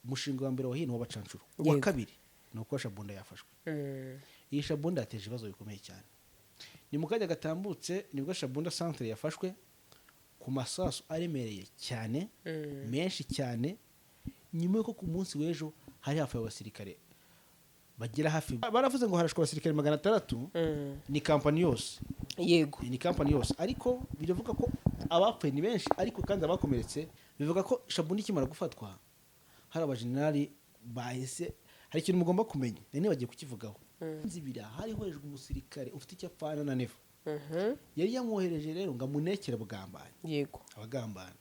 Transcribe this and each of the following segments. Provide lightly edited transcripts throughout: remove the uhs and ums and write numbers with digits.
Umushinga wa mbere wahiye ni uw'abacancuro, uwa kabiri ni uko Shabunda yafashwe. Iyi Shabunda yateje ibibazo bikomeye cyane. Ni mu kanya gatambutse nibwo Shabunda centre yafashwe ku masasu aremereye cyane, menshi cyane, nyuma y'uko ku munsi w'ejo hari hafi abasirikare bagera hafi, baravuze ngo harashwe abasirikare 600. Ni kampani yose. Ni kampani yose, ariko biravuga ko abapfuye ni benshi, ariko kandi abakomeretse. Bivuga ko Shabunda ikimara gufatwa hari abajenerali bahise. Hari ikintu mugomba kumenya, nari nibagiye kukivugaho. Nzibira hari horejwe umusirikare ufite icyo apfana na Neva. Yari yamwohereje rero ngo amunekere bugambanyi. Abagambana.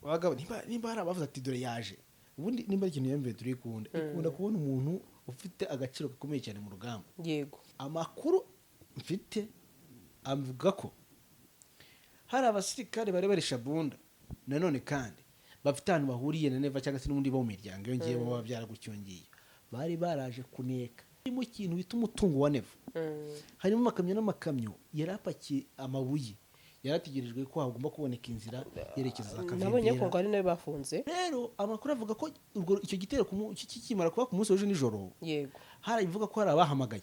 Abagabo nimba hari abavuze ati dore yaje ubundi, nimba ari ikintu yambaye turikunda, ikunda kubona umuntu ufite agaciro gakomeye cyane mu rugamba. Amakuru mfite avuga ko hari abasirikare bari bari Shabunda nanone kandi bafite ahantu bahuriye na Neva cyangwa se n'ubundi bo mu miryango iyo ngiye baba byaragucyongiye, bari baraje kuneka. Harimo ikintu bita umutungo wa Neva. Harimo amakamyo n'amakamyo yari apakiye amabuye, yari ategerejwe ko hagomba kuboneka inzira yerekeza za Nabonye ko Kavimvira. ngo ari nawe bafunze. Rero amakuru avuga ko icyo gitero kikimara kuba ku munsi w'ejo nijoro, hari ibivuga ko hari abahamagaye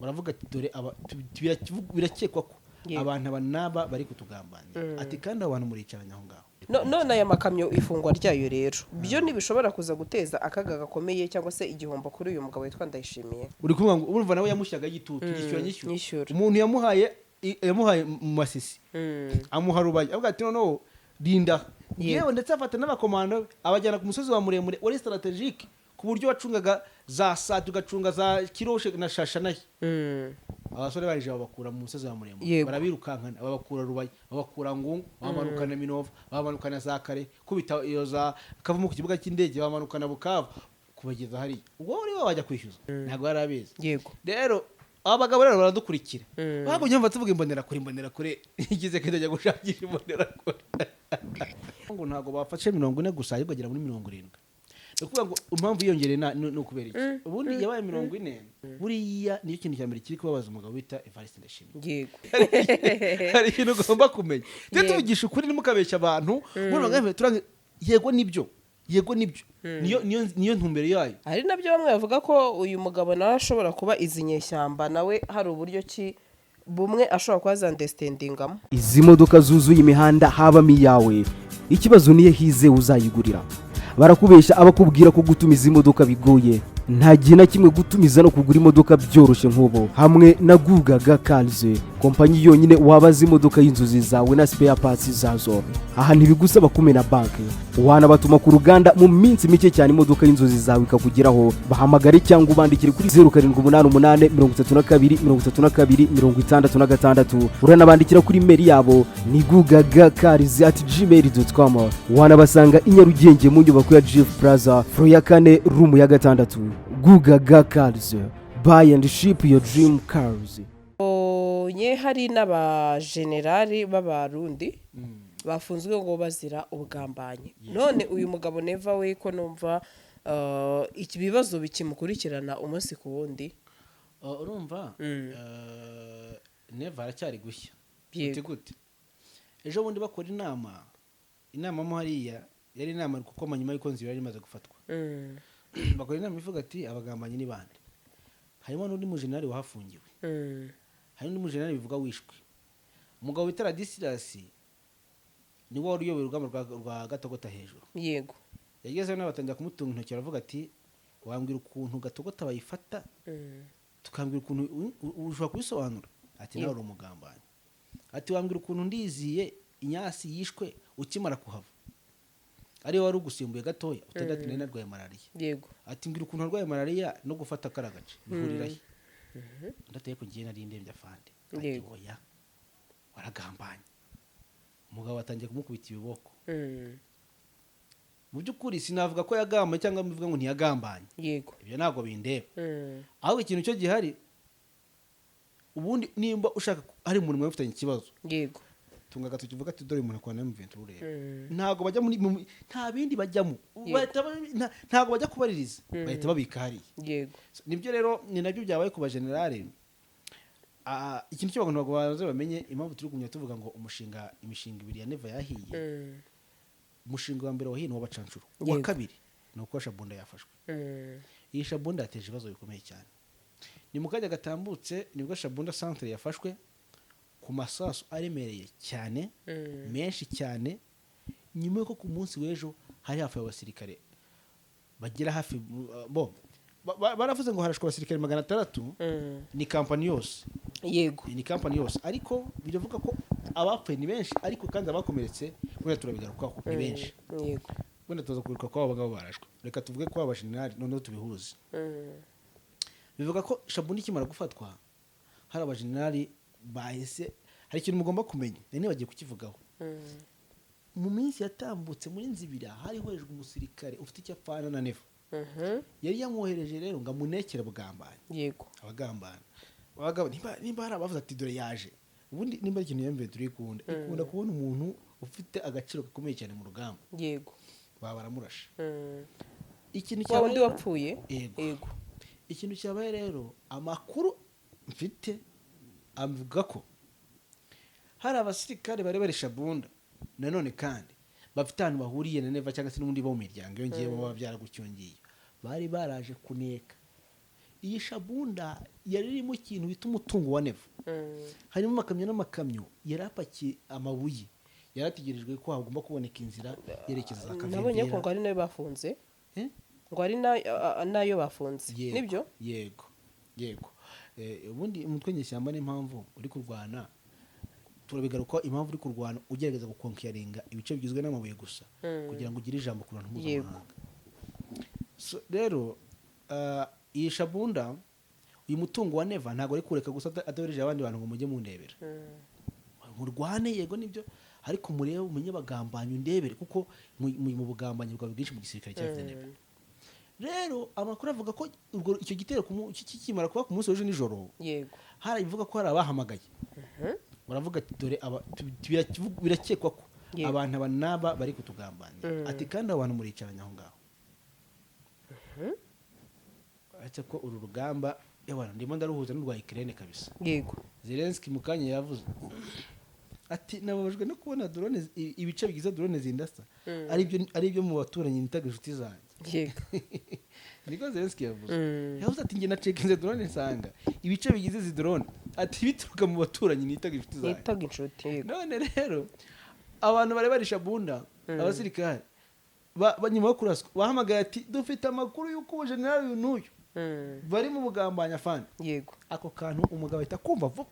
baravuga ati dore birakekwa ko abantu aba n'aba bari kutugambanira, ati kandi abo bantu muricaranye aho ngaho. None aya makamyo, ifungwa ryayo rero byo ntibishobora kuza guteza akaga gakomeye cyangwa se igihombo kuri uyu mugabo witwa Ndayishimiye? Uri kuvuga ngo urumva nawe yamushyiraga igitutu, nyishyura, nyishyura. Nyishyura. Umuntu yamuhaye yamuhaye mu Masisi, amuha Rubaya, avuga ati noneho rinda. Yewe, ndetse afata n'abakomando be, abajyana ku musozi wa muremure wari stratégique, ku buryo wacungaga za Sati, ugacunga za Kiroshe na Shasha nayo. Abasore barije babakura mu musozi wa muremure, barabirukankana, babakura Rubaya, babakura Ngungu, bamanukana Minova, bamanukana za Kare, kubita iyo za Kavumu ku kibuga cy'indege, bamanukana Bukavu kubageza hariya. Ubwo uri we wajya kwishyuza, ntabwo yari abizi. Rero aba bagabo rero baradukurikira. Bagumye bumva tuvuga imbonerakure, imbonerakure igize ko itajya gushakisha imbonerakure, ngo ntabwo bafashe 40 gusa, ahubwo agera muri 70. Ni ukuvuga ngo impamvu yiyongereye ni ukubera iki? Ubundi yabaye 40. Buriya niyo kintu cya mbere kiri kubabaza umugabo bita Evariste Ndayishimiye. Hari ikintu ugomba kumenya. Tujye tuvugisha ukuri, ntimukabeshya abantu. Yego nibyo, yego nibyo, niyo ntumbero yayo. Hari nabyo bamwe bavuga ko uyu mugabo nawe ashobora kuba izi nyeshyamba, nawe hari uburyo ki bumwe ashobora kuba azandesitendingamo. Izi modoka zuzuye imihanda habamo iyawe? Ikibazo niyo hize uzayigurira. Barakubeshya abakubwira ko gutumiza imodoka bigoye. Nta gihe na kimwe gutumiza no kugura imodoka byoroshye nk'ubu hamwe na Gugaga Cars, kompanyi yonyine wabaza imodoka y'inzozi zawe na spare parts zazo. Aha ntibigusaba kumena banki, wanabatuma ku ruganda, mu minsi mike cyane imodoka y'inzozi zawe ikakugeraho. Bahamagare cyangwa ubandikire kuri 0788 32 32 66. Uranabandikira kuri email yabo ni gugagacars@gmail.com. Wanabasanga i Nyarugenge mu nyubako ya GF Plaza, floor ya kane, room ya gatandatu. Gugaga Cars, buy and ship your dream cars. Bonye hari n'abajenerali b'Abarundi bafunzwe ngo bazira ubugambanyi. None uyu mugabo Neva we, ko numva iki bibazo bikimukurikirana umunsi ku wundi? Urumva, Neva aracyari gushya. Gute gute? Ejo bundi bakora inama mo hariya, yari inama kuko nyuma y'uko Nzira yari imaze gufatwa, bakora inama ivuga ati abagambanyi ni bande? Harimo n'undi mujenerali wahafungiwe. Hari n'undi mujenerali bivuga wishwe, umugabo wita Ladisirasi, niwe wari uyoboye urugamba rwa Gatogota hejuru. Yagezeyo nawe batangira kumutunga intoki, baravuga ati wambwira ukuntu Gatogota bayifata, tukambwira ukuntu ushobora kubisobanura? Ati nawe uri umugambanyi. Ati wambwira ukuntu Ndiziye Inyasi yishwe ukimara kuhava, ariwe wari ugusimbuye gatoya? Utari ati nari narwaye malariya. Ati mbwira ukuntu arwaye malariya no gufata kariya gace bihurira he? Undi ati ariko ngiye nari ndembye, afande. Ati oya, waragambanye. Umugabo atangiye kumukubita ibiboko. Mu by'ukuri sinavuga ko yagambanye cyangwa mbivuga ngo ntiyagambanye. Ibyo ntabwo bindeba. Ahubwo ikintu cyo gihari, ubundi nimba ushaka hari umuntu mwaba mufitanye ikibazo, tunga agatoki uvuga ati dore umuntu akora na M23 ureba. Ntabwo bajya muri nta bindi bajyamo. Ntabwo bajya kubaririza, bahita babika hariya. So, nibyo rero, ni nabyo byabaye ku bajenerali. Ikintu cyo abantu babanze bamenye, impamvu turi kugumya tuvuga ngo umushinga, imishinga ibiri ya Neva yahiye, umushinga wa mbere wahiye ni uw'abacancuro, uwa kabiri Ni uko Shabunda yafashwe. Iyi Shabunda yateje ibibazo bikomeye cyane. Ni mu kanya gatambutse nibwo Shabunda centre yafashwe ku masasu aremereye cyane, menshi cyane, nyuma y'uko ku munsi w'ejo hari hafi abasirikare bagera hafi bo baravuze ngo harashwe abasirikare 600. Ni kampani yose. Ni kampani yose, ariko biravuga ko abapfuye ni benshi, ariko kandi abakomeretse wenda turabigarukaho, ni benshi. Wenda tuza kugaruka ko abo ngabo barashwe. Reka tuvuge ko abajenerali, noneho tubihuze. Bivuga ko Shabunda ikimara gufatwa hari abajenerali bahise. Hari ikintu mugomba kumenya, nari nibagiye kukivugaho. Mu minsi yatambutse muri Nzibira hari horejwe umusirikare ufite icyo apfana na Neva. Yari yamwohereje rero ngo amunekere bugambanyi. Abagambana abagabo, nimba hari abavuze ati dore yaje. Ubundi nimba ari ikintu yemeye, turikunda, ikunda kubona umuntu ufite agaciro gakomeye cyane mu rugamba, baba baramurashe. Ikintu Wa wundi cyabaye wapfuye? Yego. Yego. Ikintu cyabaye rero, amakuru mfite avuga ko hari abasirikare bari bari Shabunda nanone kandi bafite ahantu bahuriye na Neva cyangwa se n'ubundi bo mu miryango iyo ngiye baba byaragutyo ngiyo, bari baraje kuneka. Iyi Shabunda yari irimo ikintu bita umutungo wa Neva. Harimo amakamyo n'amakamyo yari apakiye amabuye, yari ategerejwe ko hagomba kuboneka inzira yerekeza za Nabonye ko Kavimvira. ngo ari nayo bafunze. Eh? Ngo ari nayo bafunze. Yego, Nibyo? Yego. Ubundi umutwe nyeshyamba, n'impamvu uri kurwana turabigaruka, impamvu uri kurwana ugerageza gukonkiyaringa ibice bigizwe n'amabuye gusa kugira ngo ugire ijambo ku bantu mpuzamahanga. So, rero iyi Shabunda, uyu mutungo wa Neva, ntabwo ari kureka gusa atohereje abandi bantu ngo mujye mundebera murwane. Yego nibyo, ariko murebe umenye abagambanyi, undebere, kuko mu bugambanyi bwawe bwinshi mu gisirikare cya FDNB. Rero amakuru avuga ko ubwo icyo gitero kikimara kuba ku munsi w'ejo nijoro, hari ibivuga ko hari abahamagaye baravuga ati dore aba birakekwa ko abantu aba n'aba bari kutugambanira, ati kandi abo bantu muricaranye aho ngaho. Uretse ko uru rugamba, ewana, ndimo ndaruhuza n'urwa Ukraine kabisa. Zelensky mu kanya yavuze ati nababajwe no kubona drone ibice bigize drone zindasa ari ibyo mu baturanyi nitaga inshuti zanjye. Niko Zelensky yavuze. Yavuze ati njye nacekinze drone nsanga ibice bigize izi drone, ati bituruka mu baturanyi nitaga inshuti zanjye. Nitaga inshuti, yego. None rero abantu bari bari Shabunda, abasirikare nyuma yo kuraswa bahamagaye ati dufite amakuru y'uko ubujenerali uyu n'uyu bari mu bugambanyi, afande. Ako kantu umugabo ahita kumva vuba.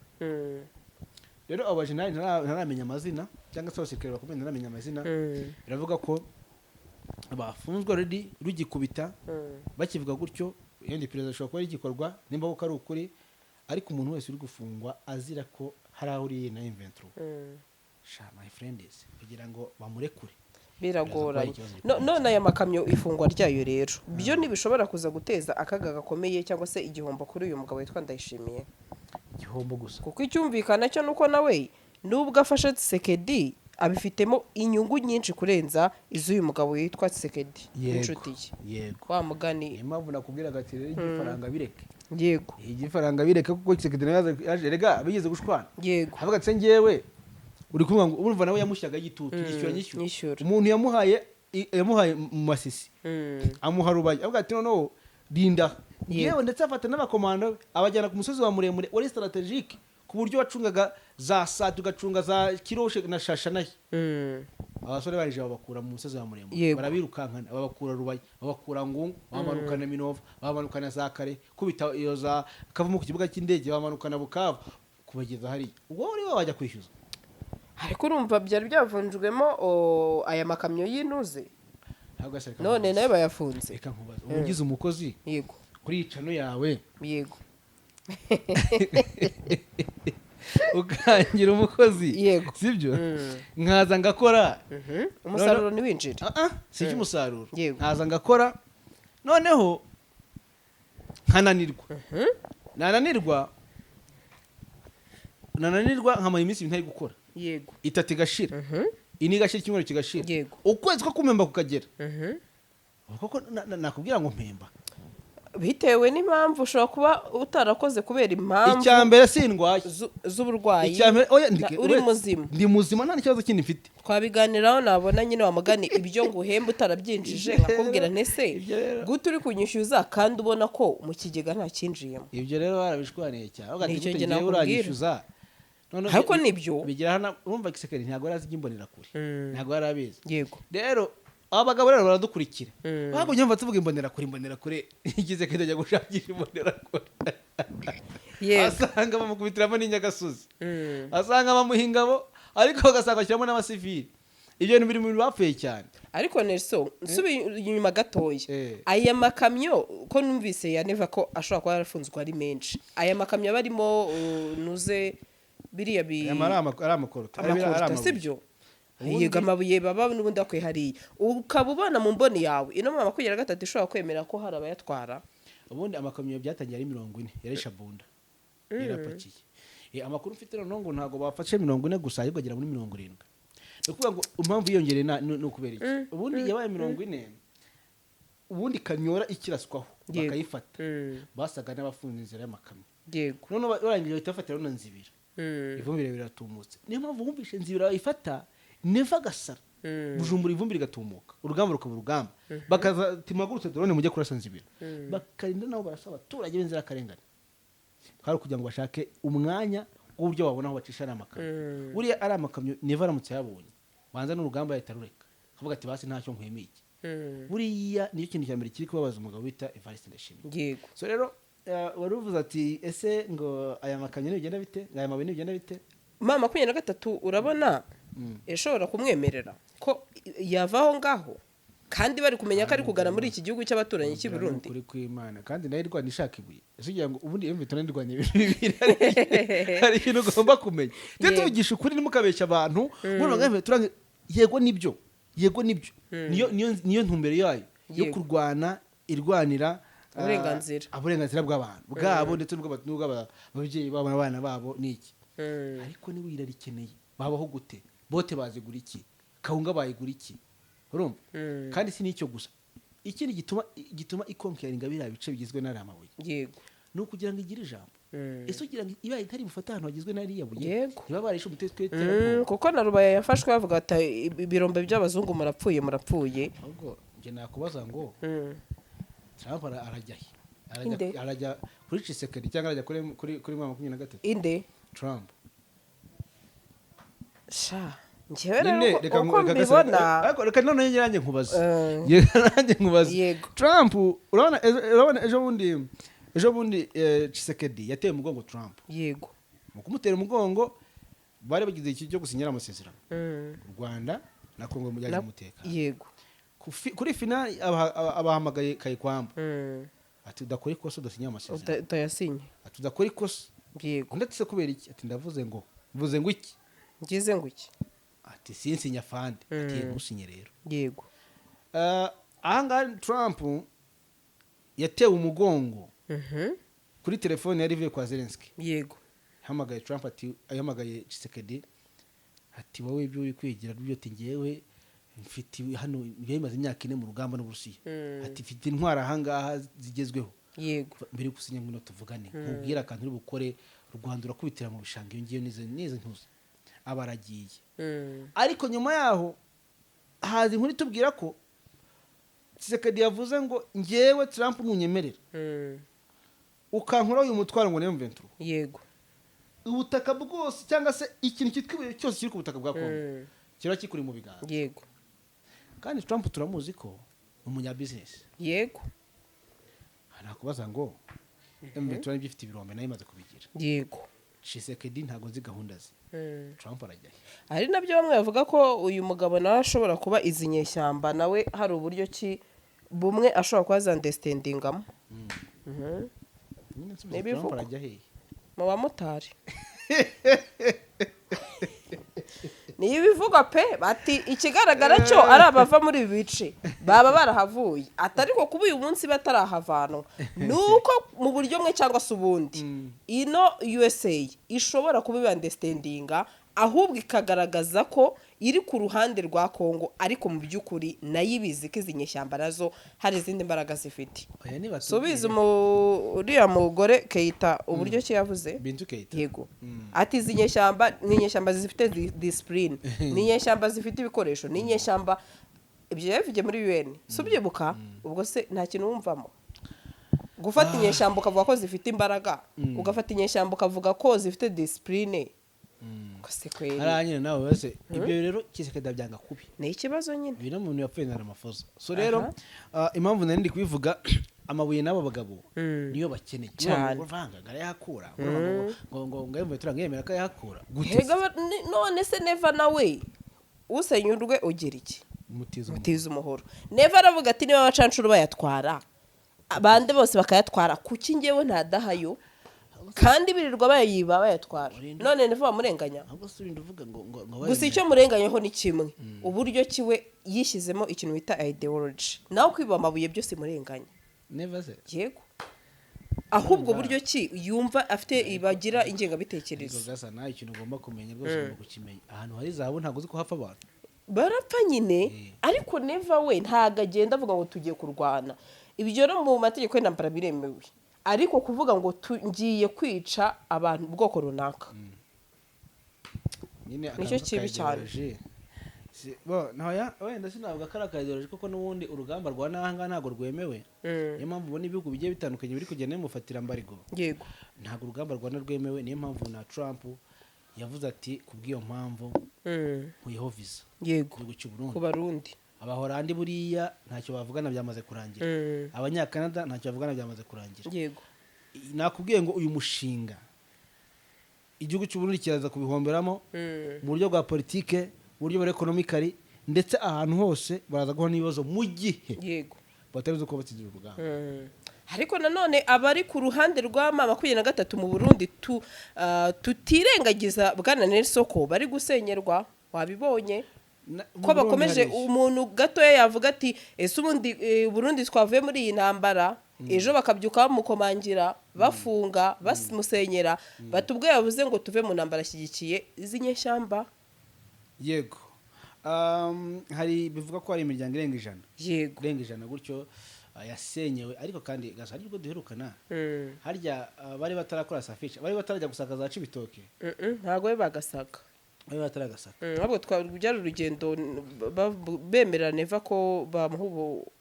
Rero abo bajenerali ntaramenya amazina, cyangwa se abasirikare bakomeye ntaramenya amazina. Biravuga ko bafunzwe already rugikubita. Bakivuga gutyo, yenda iperereza rishobora kuba rigikorwa nimba koko ari ukuri, ariko umuntu wese uri gufungwa azira ko hari aho uriye na M23, sha my friends, kugira ngo bamurekure Biragoranye. biraza kuba ari ikibazo gikomeye. None aya makamyo, ifungwa ryayo rero byo ntibishobora kuza guteza akaga gakomeye cyangwa se igihombo kuri uyu mugabo witwa Ndayishimiye? Igihombo gusa. Kuko icyumvikana cyo nuko nawe nubwo afashe Tshisekedi, abifitemo inyungu nyinshi kurenza iz'uyu mugabo witwa Tshisekedi w'inshuti ye. Wa mugani. Niyo mpamvu nakubwiraga ati rero igifaranga bireke. Igifaranga bireke, kuko Tshisekedi nawe yaje rega bigeze gushwana. Avuga ati se njyewe uri kuvuga ngo urumva nawe yamushyiraga igitutu, nyishyura, nyishyura. Nyishyura. Umuntu yamuhaye yamuhaye mu Masisi, amuha Rubaya, avuga ati noneho rinda. Yewe, ndetse afata n'abakomando be abajyana ku musozi wa muremure wari stratégique, ku buryo wacungaga za Sati, ugacunga za Kiroshe na Shashanaye. Abasore barije babakura mu musozi wa muremure, barabirukankana, babakura Rubaya, babakura Ngungu, bamanukana Minova, bamanukana za Kare, kubita iyo za Kavumu ku kibuga cy'indege, bamanukana Bukavu kubageza hariya. Ubwo uri we wajya kwishyuza. Ariko urumva byari byavunjwemo aya makamyo y'inuze. Ntabwo asa, reka None nkubaze. nayo bayafunze. Reka nkubaze, uba ugize umukozi kuri iyi channel yawe, ukangira umukozi, sibyo? Nkaza ngakora. Umusaruro ntiwinjire. Ah, ah, si icy'umusaruro. Nkaza ngakora, noneho nkananirwa, nananirwa nkamara iminsi 2 ntari gukora, 3 igashira, 4 igashira, icyumweru kigashira, ukwezi ko kumpemba kukagera, koko nakubwira ngo mpemba. Bitewe n'impamvu, ushobora kuba utarakoze kubera impamvu Icya mbere, sindwaye. z'uburwayi. Icya mbere, oya, Uri muzima. Ndi muzima, nta n'ikibazo kindi mfite. Twabiganiraho, nabona nyine wamugani ibyo nguhemba utarabyinjije, nkakubwira ntese Ibyo rero- gute uri kunyishyuza kandi ubona ko mu kigega nta kinjiyemo? Ibyo rero barabishwaniye cyane. Bavuga ati, Nicyo gute njye ngewe nakubwira. uranyishyuza? Noneho Ariko nibyo. Bigira hano, urumva, Tshisekedi ntabwo yari azi iby'imbonerakure, ntabwo yari abizi. Rero aba bagabo rero baradukurikira, bagumye bumva tuvuga imbonerakure, imbonerakure. Tshisekedi ajya gushakisha imbonerakure, asanga bamukubitiramo n'inyagasozi, asanga bamuha ingabo, ariko bagasanga bashyiramo n'abasivili. Ibyo bintu biri mu bintu bapfuye cyane. Ariko Nelson, nsubiye inyuma gatoya, aya makamyo ko numvise ya Neva ko ashobora kuba yarafunzwe ari menshi, aya makamyo aba arimo nuze biriya bi Aya ari amakorota, ari amakorota, amabuye. Sibyo? Yego, amabuye baba n'ubundi bakwiye hariya, ukaba ubona mu mboni yawe ino mama 23 ishobora kwemera ko hari abayatwara? Ubundi amakamyo byatangiye ari 40, yari Shabunda yarapakiye. Amakuru mfite noneho ngo ntabwo bafashe 40 gusa, ahubwo agera muri 70. Ni ukuvuga ngo impamvu yiyongereye ni ukubera iki? Ubundi yabaye 40. Ubundi kanyora ikiraswaho, bakayifata, basaga n'abafunze inzira y'amakamyo. Noneho barangije bahita bafatira runo Nzibira, ivumbi riratumutse. Niyo mpamvu wumvishe Nzibira bayifata, Neva agasara, Bujumbura ivumbi rigatumuka, urugamba rukaba urugamba, bakaza timagurutse drone mujye kurasa Nzibira, bakarinda nabo barasa abaturage b'inzirakarengane. Kwari kugira ngo bashake umwanya w'uburyo babona aho bacisha ari amakamyo. Buriya ari amakamyo, Neva aramutse yabonye, banza n'urugamba yahita rureka, akavuga ati: "Basi ntacyo nkwemeye iki." Buriya nicyo kintu cya mbere kiri kubabaza umugabo bita Evariste Ndayishimiye. So rero, wari uvuze ati: "Ese ngo aya makamyo nibigenda bite, ngo aya mabuye nibigenda bite?" Mama 23, urabona ishobora kumwemerera ko yava aho ngaho kandi bari kumenya ko ari kugana muri iki gihugu cy'abaturanyi cy'i Burundi? Kuri kw'Imana, kandi nayo irwana ishaka ibuye. Ese ugira ngo ubundi iyo mvita irwanya ibintu bibiri? Hari ikintu ugomba kumenya. Tujye tuvugisha ukuri, ntimukabeshya abantu. Ubundi bavuga yego nibyo, yego nibyo, niyo ntumbero yayo yo kurwana, irwanira Uburenganzira. Uburenganzira bw'abantu bwabo, ndetse n'ubw'ababyeyi babo n'abana babo n'iki. Ariko niba irarikeneye, babaho gute? Bote bazigura iki? Kawunga bayigura iki? Urumva? Kandi si n'icyo gusa. Ikindi gituma ikonqueringa biriya bice bigizwe n'ariya mabuye ni ukugira ngo igire ijambo. Ese ugira ngo ibaye itari bufate ahantu hagizwe n'ariya buye, ntiba barishe umutwe w'iterabwoba? Kuko na Rubaya yafashwe bavuga ati: "Ibirombe by'abazungu, murapfuye, murapfuye." Ahubwo njye nakubaza ngo Trump arajya he? Inde? Arajya kuri Tshisekedi cyangwa arajya kuri 23? Inde? Trump. Sha, njyewe rero Nyine, reka uko reka mbibona ariko reka noneho njye nanjye nkubaze. Njye nanjye nkubaze. Yego. Trump, urabona ejo bundi Tshisekedi yateye umugongo Trump. Mu kumutera umugongo, bari bagize iki cyo gusinyira amasezerano u Rwanda na Kongo mu bijyanye n'umutekano. Kuri finali abahamagaye Kayikwamba, ati: "Udakora ikosa, udasinya amasezerano." Utayasinye. Ati: "Udakora ikosa." Undi ati: "Se kubera iki?" Ati: "Ndavuze ngo mvuze ngo iki?" Ngize ngo iki? Ati: "Sinsinya, afande." Ati: "Ntusinye rero." Ahangaha Trump yatewe umugongo kuri telefone yari ivuye kwa Zelensky. Yahamagaye Trump, ati, yahamagaye Tshisekedi, ati: "Wowe ibyo uri kwigira byo," ati, "ngewe mfite hano bimaze imyaka 4 mu rugamba n'Uburusiya," ati, "mfite intwaro ahangaha zigezweho. Mbere yo gusinya, ngwino tuvugane, nkubwire akantu uri bukore. U Rwanda urakubitira mu bishanga iyo ngiyo n'izo n'izo ntuzi." Aba aragiye. Ariko nyuma yaho haza inkuru itubwira ko Tshisekedi yavuze ngo: "Ngewe Trump, ntunyemerera ukankuraho uyu mutwaro ngo niyo M23, ubutaka bwose cyangwa se ikintu cyitwa ibuye cyose kiri ku butaka bwa Kongo kiba kikuri mu biganza." Kandi Trump turamuzi ko ni umunyabizinesi. Nakubaza ngo M23 nibyo ifite ibirombe, nayo imaze kubigira. Tshisekedi ntabwo nzi gahunda ze. Trump arajya he? Ari nabyo bamwe bavuga ko uyu mugabo nawe ashobora kuba izi nyeshyamba, nawe hari uburyo ki bumwe ashobora kuba azandesitendingamo. Nyine nsubiza, N'ibivugwa. Trump arajya hehe? Mu bamotari niyo ibivugwa pe, bati ikigaragara cyo ari abava muri ibi bice baba barahavuye, atari ko kuba uyu munsi batarahavanwa ni uko mu buryo bumwe cyangwa se ubundi ino USA ishobora kuba ibandesitendinga. Ahubwo ikagaragaza ko iri ku ruhande rwa Kongo, ariko mu by'ukuri nayo ibizi ko izi nyeshyamba nazo hari izindi mbaraga zifite. Oya, niba Subiza uriya mugore Keita uburyo ki yavuze. Bintu Keita. Yego, ati izi nyeshyamba ni inyeshyamba zifite discipline, ni inyeshyamba zifite ibikoresho, ni inyeshyamba. Ibyo yabivugiye muri UN, si ubyibuka? Ubwo se nta kintu wumvamo? Gufata inyeshyamba ukavuga ko zifite imbaraga, ugafata inyeshyamba ukavuga ko zifite discipline, ko se kweri? Hariya nyine nawe wese ibyo rero Tshisekedi byanga kubi. Ni ikibazo nyine. Uyu ni umuntu yapfuye na Ramaphosa. So rero impamvu nari ndi kubivuga, amabuye n'aba bagabo niyo bakeneye. Cyane. Ngo vanga ngo arayahakura, ngo ngo yemera ko ayahakura gute? Erega none se Neva nawe usenyurwe ugira iki? Mutiza. Mutiza umuhoro. Neva aravuga ati niba abacancuro bayatwara, abandi bose bakayatwara, kuki njyewe ntadahayo kandi birirwa bayiba bayatwara? None Neva bamurenganya? Ahubwo si urinda uvuga ngo Gusa icyo murenganyeho ni kimwe, uburyo kiwe yishyizemo ikintu bita ideology. Nawe kwiba amabuye byose murenganya. Neva se? Yego, ahubwo uburyo ki yumva afite bagira Ariko ingengabitekerezo. Gasa nawe ikintu ugomba kumenya rwose, ugomba kukimenya, ahantu hari zahabu ntabwo uzi ko hapfa abantu. Barapfa nyine, ariko Neva we ntabwo agenda avuga ngo tugiye kurwana. Ibyo no mu mategeko y'intambara biremewe, ariko kuvuga ngo ngiye kwica abantu ubwoko runaka Nyine nicyo akantu kibi cyane. k'aka-ideology. Bo, ntoya wenda sinavuga ko ari aka-ideology, kuko n'ubundi urugamba rwa n'ahangaha ntabwo rwemewe. Niyo mpamvu ubona ibihugu bigiye bitandukanye biri kugenda bimufatira embargo. Ntabwo urugamba rwanda rwemewe. Niyo mpamvu na Trump yavuze ati kubw'iyo mpamvu nkuyeho visa igihugu cy'u Burundi. Ku Barundi. Abahorandi buriya ntacyo bavugana, byamaze kurangira. Abanyakanada ntacyo bavugana, byamaze kurangira. Nakubwiye ngo uyu mushinga igihugu cy'u Burundi kiraza kubihomberamo mu buryo bwa politike, mu buryo bwa economically, ndetse ahantu hose baraza guhura n'ibibazo mu gihe batari uko batsinzira urugamba. Ariko nanone abari ku ruhande rwa M23 mu Burundi, tutirengagiza bwana Nelson ko bari gusenyerwa, wabibonye? Mu Ko Burundi bakomeje hari iki? Umuntu gatoya yavuga ati ese ubundi Burundi twavuye muri iyi ntambara, ejo bakabyuka bamukomangira, bafunga, bamusenyera, bati ubwo yavuze ngo tuve mu ntambara ashyigikiye izi nyeshyamba. Yego. Hari bivuga ko hari imiryango irenga 100, irenga 100 gutyo, yasenyewe. Ariko kandi gasa hari ubwo duherukana harya, bari batarakora safisha, bari batarajya gusaka za Cibitoke. Ntabwo we bagasaka. Bari bataragasaka. Ahubwo byari urugendo bemerera Neva ko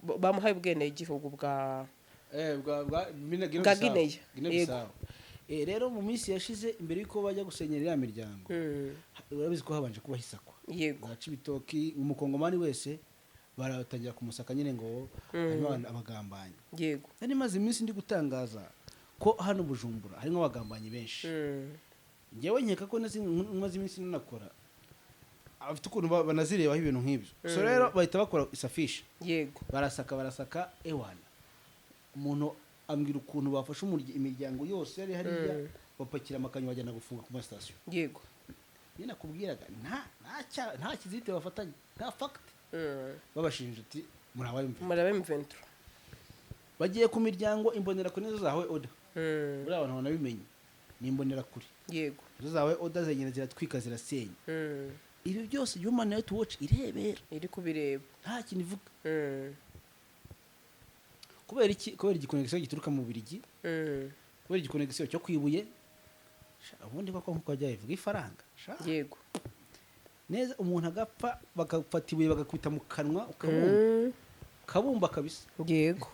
bamuhaye ubwenegihugu bwa Bwa Guinea Bwa Bissau. Guinea. Guinea Yego. Bissau. Rero mu minsi yashize imbere y'uko bajya gusenyera iriya miryango, urabizi ko habanje kubaho isakwa za Cibitoki. Umukongomani wese baratangira kumusaka nyine ngo harimo abagambanyi. Nari maze iminsi ndi gutangaza ko hano Bujumbura harimo abagambanyi benshi. Njyewe nkeka ko maze iminsi nanakora abafite ukuntu banazirebaho ibintu nk'ibyo. So rero bahita bakora isafisha, barasaka, barasaka, ewana umuntu ambwira ukuntu bafashe imiryango yose yari hariya, bapakira amakamyo bajyana gufunga ku masitasiyo. Nyine nakubwiraga nta kizite bafatanye, nta fact, babashinja ati muri abayumva. Murabe M23. Bagiye ku miryango, imbonerakure nizo zahawe order. Buriya abantu banabimenye, ni imbonerakure nizo zahawe order, zegenda ziratwika, zirasenya. Ibi byose Human Rights Watch irebera. Iri kubireba. Nta kintu ivuga. Kubera iki? Kubera igiconnexion gituruka mu Bubiligi, kubera igiconnexion cyo kwibuye. Sha, ubundi koko nkuko bajya bivuga ifaranga sha. Neza umuntu agapfa, bagafata ibuye bagakubita mu kanwa, ukabumba, ukabumba kabisa. Yego,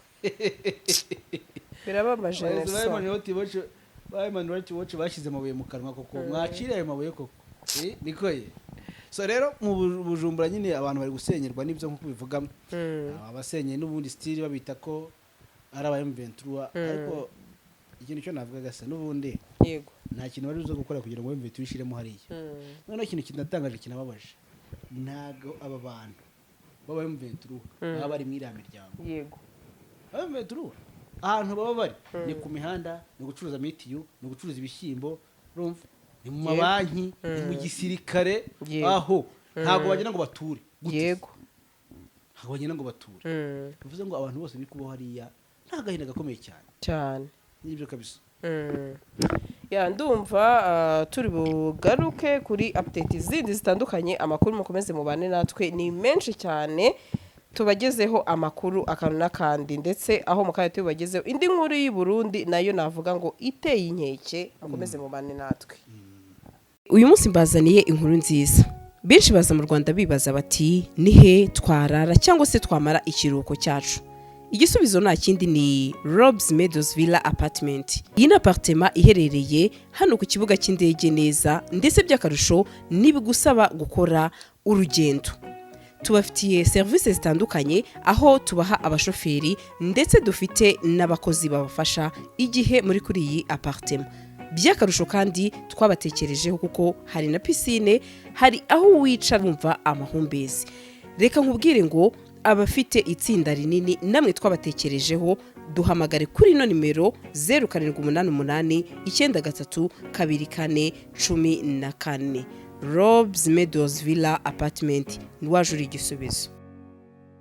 birababaje. Abayobozi ba Nelson. Human Rights Watch- ba Human Rights Watch bashyize amabuye mu kanwa koko, mwacire ayo mabuye koko. Niko ye. So rero mu Bujumbura nyine abantu bari gusenyerwa n'ibyo nk'uko bivuga. Abasenyeye n'ubundi still babita ko ari aba M23, ariko ikintu cyo navuga gasa n'ubundi nta kintu bari buze gukora kugira ngo M23 ishiremo hariya. Noneho ikintu kinatangaje kinababaje, ntabwo aba bantu baba M23 baba bari muri iriya miryango. Aba M23 ahantu baba bari ni ku mihanda, ni gucuruza mitiyu, ni gucuruza ibishyimbo, urumva, ni mu mabanki, ni mu gisirikare. Aho ntabwo bagenda ngo bature. Gute se? Ntabwo bagenda ngo bature. Bivuze ngo abantu bose biri kubaho hariya nta gahinda gakomeye cyane. Cyane. Nibyo kabisa. Ya, ndumva turi bugaruke kuri update zindi zitandukanye. Amakuru mukomeze mubane natwe, ni menshi cyane, tubagezeho amakuru akantu n'akandi, ndetse aho mu kanya tubagezeho indi nkuru y'i Burundi nayo navuga ngo iteye inkeke. Mukomeze mubane natwe. Uyu munsi mbazaniye inkuru nziza. Benshi baza mu Rwanda bibaza bati: "Ni he twarara cyangwa se twamara ikiruhuko cyacu?" Igisubizo nta kindi, ni Robs Meadows Villa Apartment. Iyi ni apartment iherereye hano ku kibuga cy'indege neza, ndetse by'akarusho ntibigusaba gukora urugendo. Tubafitiye serivisi zitandukanye, aho tubaha abashoferi, ndetse dufite n'abakozi babafasha igihe muri kuri iyi apartment. By'akarusho kandi twabatekerejeho kuko hari na piscine, hari aho wicara wumva amahumbezi. Reka nkubwire ngo abafite itsinda rinini namwe twabatekerejeho. Duhamagare kuri ino nimero: 0788 9324 14. Robs Meadows Villa Apartment, waje uri igisubizo.